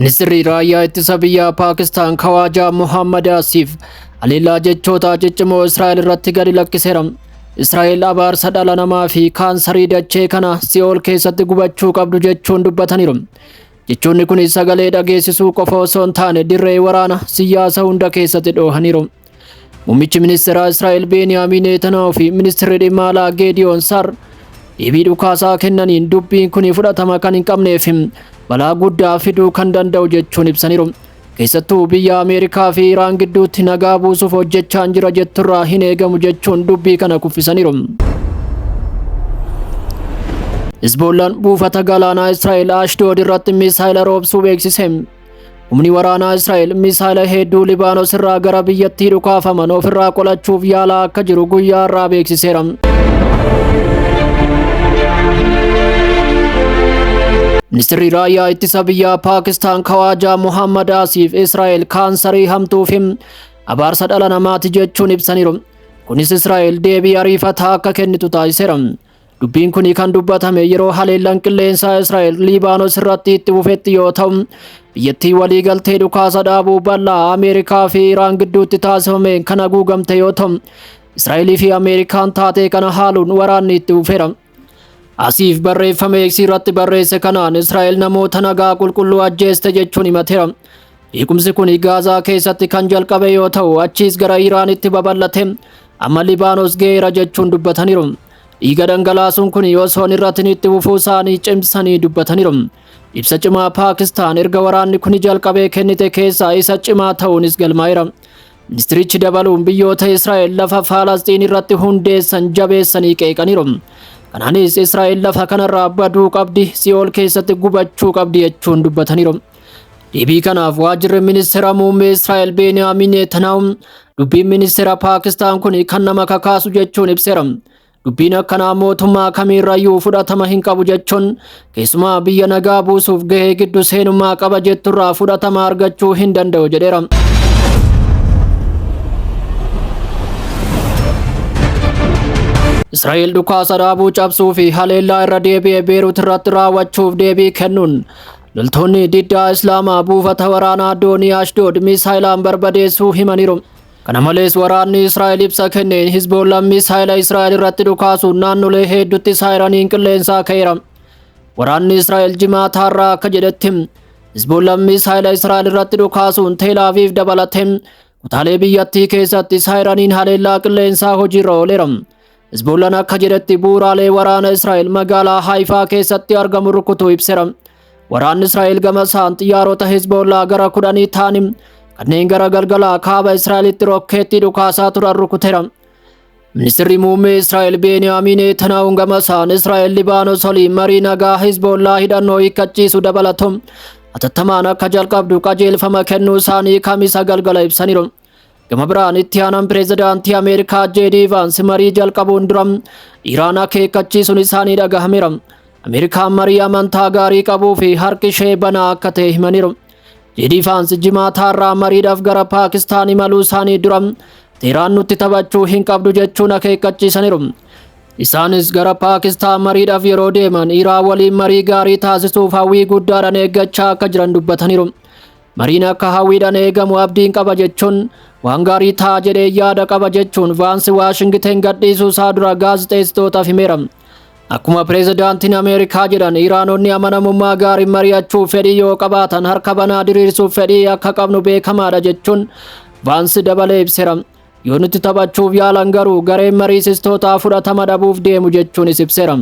Ministirri Raayyaa Ittisa Biyyaa Paakistaan Kawaajaa Muhammad Asiif haleellaa jechootaa ciccimoo Israa'el irratti gadi lakkiseera. Israa'el abaarsa dhala namaa fi kaansarii dachee kana si'ool keessatti gubachuu qabdu jechuun dubbataniiru. Jechoonni kun sagalee dhageessisuu qofa osoo hin taane dirree waraana siyaasa hunda keessatti dhoohaniiru. Muummichi ministeeraa Israa'el Beeniyaamin Netanyaahuu fi ministeerri dhimma alaa Geediyoon Saar deebii dhukaasaa kennaniin dubbiin kun fudhatama kan hin qabnee fi balaa guddaa fiduu kan danda'u jechuun ibsaniiru. Keessattuu biyya Ameerikaa fi Iraan gidduutti nagaa buusuuf hojjechaa jira jetturraa hin eegamu jechuun dubbii kana kuffisaniiru. Hizboollaan buufata galaanaa Israa'el Ashdood irratti misaayila roobsuu beeksise. Humni waraanaa Israa'el misaayila hedduu Libaanos irraa gara biyyattii dhukaafaman ofirraa qolachuuf yaalaa akka jiru guyyaa har'aa beeksiseera. Ministirri Raayyaa Ittisa Biyyaa Paakistaan Kawaajaa Muhammad Asiif Israa'el kaansarii hamtuu fi abaarsa dhala namaati jechuun ibsaniiru. Kunis Israa'el deebii ariifataa akka kennitu taasiseera. Dubbiin kun kan dubbatame yeroo haleellaan qilleensaa Israa'el Liibaanos irratti itti fufetti yoo ta'u, biyyattii waliigaltee dhukaasa dhaabuu bal'aa Ameerikaa fi Iraan gidduutti taasifameen kan haguugamte yoo ta'u, Israa'elii fi Ameerikaan taatee kana haaluun waraanni itti fufeera. Asiif barreeffama X irratti barreesse kanaan Israa'el namoota nagaa qulqulluu ajjeeste jechuun himateera. Jeequmsi kun Gaazaa keessatti kan jalqabe yoo ta'u, achiis gara Iraanitti babal'ate amma Libaanos ga'eera jechuun dubbataniiru. Dhiiga dhangalaasuun kun osoo hin irratin itti fufuu isaanii cimsanii dubbataniiru. Ibsa cimaa Paakistaan erga waraanni kun jalqabee kennite keessaa isa cimaa ta'uunis galmaa'eera. Ministirichi dabaluun biyyoota Israa'el lafa Faalasxiin irratti hundeessan jabeessanii qeeqaniiru. Kanaanis Israa'el lafa kanarraa baduu qabdi, si'ool keessatti gubachuu qabdi jechuun dubbataniiru. Deebii kanaaf waajjirri ministeera muummee Israa'el Beeniyaamin Netanyahu dubbiin ministeera Paakistaan kun kan nama kakaasu jechuun ibseera. Dubbiin akkanaa mootummaa kamiirrayyuu fudhatama hin qabu jechuun keessumaa biyya nagaa buusuuf gahee giddu seenummaa qaba jetturraa fudhatama argachuu hin danda'u jedheera. Israa'el dhukaasa dhaabuu cabsuu fi haleellaa irra deebi'ee Beerut irratti raawwachuuf deebii kennuun loltoonni diddaa Islaamaa buufata waraanaa doonii Ashdood miisaayilaan barbadeessuu himaniiru. Kana malees waraanni Israa'el ibsa kenneen Hizboollaan misaayila Israa'el irratti dhukaasuun naannolee hedduutti saayiraniin qilleensaa ka'eera. Waraanni Israa'el jimaata har'aa akka jedhetti Hizboollaan misaayila Israa'el irratti dhukaasuun Teel Aviv dabalatee kutaalee biyyattii keessatti saayiraniin haleellaa qilleensaa hojiirra ooleera. Hizboollaan akka jedhetti bu'uuraalee waraana Israa'el magaalaa Haayifaa keessatti argamu rukutuu ibseera. Waraanni Israa'el gama isaan xiyyaarota Hizboollaa gara 10 ta'an kanneen gara galgalaa kaaba Israa'elitti rokkeettii dhukaasaa turan rukuteera. Ministirri muummee Israa'el Beeniyaamin Netanyahuun gama isaan Israa'el Libaanos waliin marii nagaa Hizboollaa hidhannoo hiikkachiisu dabalatu hatattamaan akka jalqabdu qajeelfama kennuu isaanii Kamisa galgala ibsaniiru. Gama biraan itti aanaan pireezidaantii Ameerikaa J.D. Vance marii jalqabuun dura Iraan akeekkachiisuun isaanii dhagahameera. Ameerikaan marii amantaa gaarii qabuu fi harki ishee banaa akka ta'e himaniiru. J.D. Vance jimaata har'aa mariidhaaf gara Paakistaan imaluu isaanii dura Teeraan nutti taphachuu hin qabdu jechuun akeekkachiisaniiru. Isaanis gara Paakistaan mariidhaaf yeroo deeman Iraan waliin marii gaarii taasisuuf hawwii guddaadhaan eeggachaa akka jiran dubbataniiru. Mariin akka hawwiidhaan eegamu abdiin qaba jechuun waan gaarii ta'a jedhee yaada qaba jechuun Vaansi Waashingiten gadhiisuu isaa dura gaazexeessitootaaf himeera. Akkuma pireezidaantiin Ameerikaa jedhan Iraanonni amanamummaa gaariin mari'achuuf fedhii yoo qabaatan harka banaa diriirsuuf fedhii akka qabnu beekamaadha jechuun Vaansi dabalee ibseera. Yoo nutti taphachuuf yaalan garuu gareen mariisistootaa fudhatama dhabuuf deemu jechuunis ibseera.